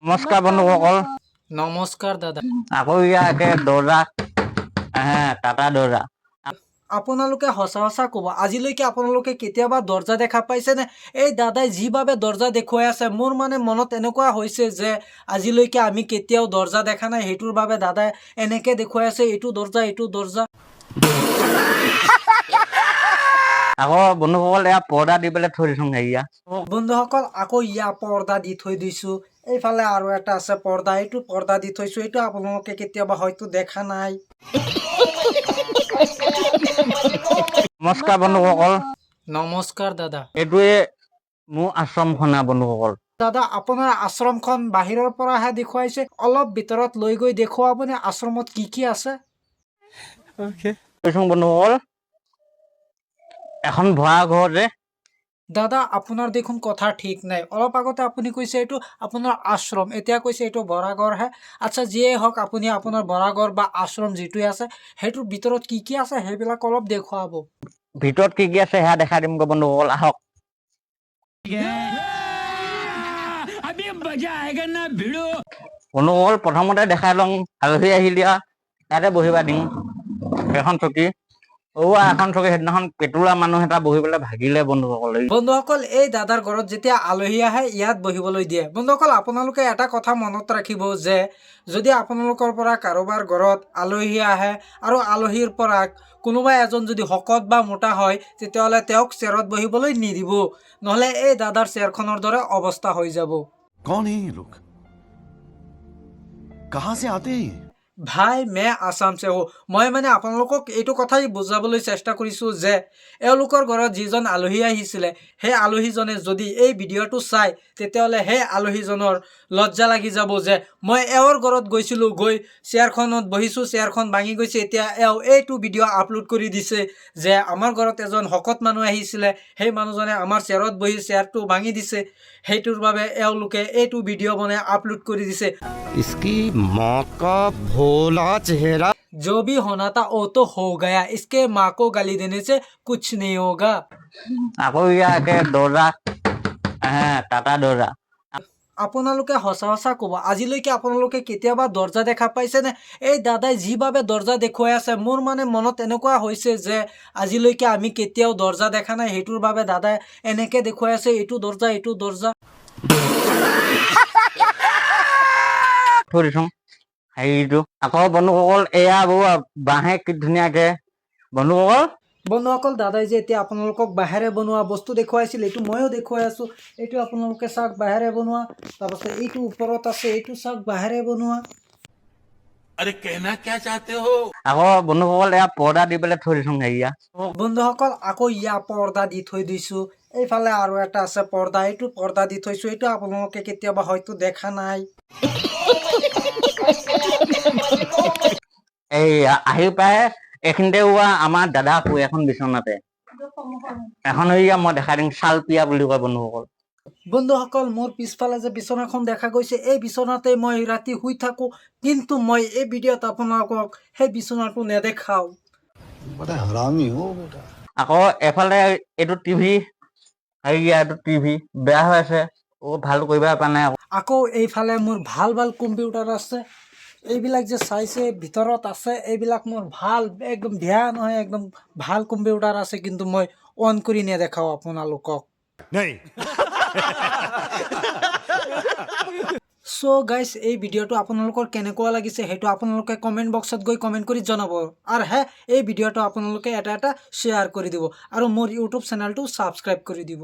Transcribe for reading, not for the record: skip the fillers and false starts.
নমস্কাৰ বন্ধুসকল। নমস্কাৰ দাদা। আকৌ ইয়াতে দৰ্জা হে, টাটা দৰ্জা। আপোনালোকে সঁচা সঁচা ক'ব, আজিলৈকে আপোনালোকে কেতিয়াবা দৰ্জা দেখা পাইছেনে? এই দাদাই যিভাৱে দৰ্জা দেখুৱাই আছে, মোৰ মানে মনত এনেকুৱা হৈছে যে আজিলৈকে আমি কেতিয়াও দৰ্জা দেখা নাই, সেইটোৰ বাবে দাদাই এনেকে দেখুৱাই আছে, এইটো দৰ্জা, এইটো দৰ্জা। আকৌ বন্ধুসকল, এয়া পৰ্দা দি পেলাই থৈ দিছো হেৰিয়া। বন্ধুসকল, আকৌ ইয়া পৰ্দা দি থৈ দিছোঁ। এইফালে আৰু এটা আছে পৰ্দা, এইটো পৰ্দা দি থৈছোঁ, এইটো আপোনালোকে কেতিয়াবা হয়তো দেখা নাই। নমস্কাৰ বন্ধুসকল। নমস্কাৰ দাদা। এইটোৱে মোৰ আশ্ৰমখনা বন্ধুসকল। দাদা, আপোনাৰ আশ্ৰমখন বাহিৰৰ পৰাহে দেখুৱাইছে, অলপ ভিতৰত লৈ গৈ দেখুৱাবনে আশ্ৰমত কি কি আছে? কৈছো বন্ধুসকল, এখন ভৰা ঘৰ যে। দাদা, আপোনাৰ দেখোন কথা ঠিক নাই। অলপ আগতে আপুনি কৈছে এইটো আপোনাৰ আশ্ৰম, এতিয়া কৈছে এইটো বৰাগড়হে। আচ্ছা, যিয়েই হওক, আপুনি আপোনাৰ বৰাগড় বা আশ্ৰম যিটোৱে আছে, সেইটোৰ ভিতৰত কি কি আছে সেইবিলাক অলপ দেখুৱাব। ভিতৰত কি কি আছে সেয়া দেখাই দিমগৈ বন্ধুসকল, আহক। বন্ধুসকল, প্ৰথমতে দেখাই লওঁ, আলহী আহিলে ইয়াতে বহিবা দিম। এখন চকী, ঔৱা এখন চকী, সেইদিনাখন পেটুলা মানুহ এটা বহি পেলাই ভাগিলে বন্ধুসকল। বন্ধুসকল, এই দাদাৰ ঘৰত যেতিয়া আলহী আহে ইয়াত বহিবলৈ দিয়ে। বন্ধুসকল, আপোনালোকে এটা কথা মনত ৰাখিব যে যদি আপোনালোকৰ পৰা কাৰোবাৰ ঘৰত আলহী আহে আৰু আলহীৰ পৰা কোনোবা এজন যদি শকত বা মোটা হয়, তেতিয়াহ'লে তেওঁক চেয়াৰত বহিবলৈ নিদিব, নহ'লে এই দাদাৰ চেয়াৰখনৰ দৰে অৱস্থা হৈ যাব। कौन है ये लोग, कहां से आते हैं ये? ভাই, মে আছাম চে হো। মই মানে আপোনালোকক এইটো কথাই বুজাবলৈ চেষ্টা কৰিছোঁ যে এওঁলোকৰ ঘৰত যিজন আলহী আহিছিলে, সেই আলহীজনে যদি এই ভিডিঅ'টো চায়, তেতিয়াহ'লে সেই আলহীজনৰ লজ্জা লাগি যাব যে মই এওঁৰ ঘৰত গৈছিলোঁ, গৈ চেয়াৰখনত বহিছোঁ, চেয়াৰখন ভাঙি গৈছে, এতিয়া এওঁ এইটো ভিডিঅ' আপলোড কৰি দিছে যে আমাৰ ঘৰত এজন শকত মানুহ আহিছিলে, সেই মানুহজনে আমাৰ চেয়াৰত বহি চেয়াৰটো ভাঙি দিছে, সেইটোৰ বাবে এওঁলোকে এইটো ভিডিঅ' বনাই আপলোড কৰি দিছে। इसकी माँ का भोला चेहरा। जो भी होना था वो तो हो गया, इसके माँ को गाली देने से कुछ नहीं होगा। আকৌ ইয়াতে দৰ্জা হে, টাটা দৰ্জা। আপোনালোকে সঁচা সঁচা ক'ব, আজিলৈকে আপোনালোকে কেতিয়াবা দৰ্জা দেখা পাইছেনে? এই দাদাই যিভাৱে দৰ্জা দেখুৱাই আছে, মোৰ মানে মনত এনেকুৱা হৈছে যে আজিলৈকে আমি কেতিয়াও দৰ্জা দেখা নাই, সেইটোৰ বাবে দাদাই এনেকে দেখুৱাই আছে, এইটো দৰ্জা, এইটো দৰ্জা। থৈ দিছো হেৰিটো। আকৌ বন্ধুসকল, এয়া বৌ বাঁহে কি ধুনীয়াকে বন্ধুসকল। বন্ধুসকল, দাদাই যে এতিয়া আপোনালোকক বাঁহেৰে বনোৱা বস্তু দেখুৱাইছিল, এইটো ময়ো দেখুৱাই আছোঁ। এইটো আপোনালোকে চাওক, বাঁহেৰে বনোৱা। তাৰপাছত এইটো ওপৰত আছে, এইটো চাওক, বাঁহেৰে বনোৱা। अरे, कहना क्या चाहते हो? আকৌ বন্ধুসকল, এয়া পৰ্দা দি পেলাই থৈ দিছো হেৰিয়া। বন্ধুসকল, আকৌ ইয়া পৰ্দা দি থৈ দিছোঁ। এইফালে আৰু এটা আছে পৰ্দা, এইটো পৰ্দা দি থৈছোঁ, এইটো আপোনালোকে কেতিয়াবা হয়তো দেখা নাই। এই আহি পাই এইখিনিতে হোৱা আমাৰ দাদা শুৱে এখন বিচনাতে, এখন এইয়া মই দেখাই দিম, চালপিয়া বুলি কয় বন্ধুসকল। বন্ধুসকল, মোৰ পিছফালে যে বিচনাখন দেখা গৈছে, এই বিচনাতে মই ৰাতি শুই থাকোঁ, কিন্তু মই এই ভিডিঅ'ত আপোনালোকক সেই বিচনাটো নেদেখাওঁ। बड़ा हरामी हो बेटा। আকৌ এফালে এইটো টিভি, হেৰিয়া এইটো টিভি বেয়া হৈ আছে, অ ভাল কৰিব পৰা নাই। আকৌ এইফালে মোৰ ভাল ভাল কম্পিউটাৰ আছে, এইবিলাক যে চাইছে ভিতৰত আছে, এইবিলাক মোৰ ভাল, একদম বেয়া নহয়, একদম ভাল কম্পিউটাৰ আছে, কিন্তু মই অন কৰি নেদেখাওঁ আপোনালোকক। চ' গাইজ, এই ভিডিঅ'টো আপোনালোকৰ কেনেকুৱা লাগিছে সেইটো আপোনালোকে কমেণ্ট বক্সত গৈ কমেণ্ট কৰি জনাব, আৰু হে এই ভিডিঅ'টো আপোনালোকে এটা এটা শ্বেয়াৰ কৰি দিব আৰু মোৰ ইউটিউব চেনেলটো ছাবস্ক্ৰাইব কৰি দিব।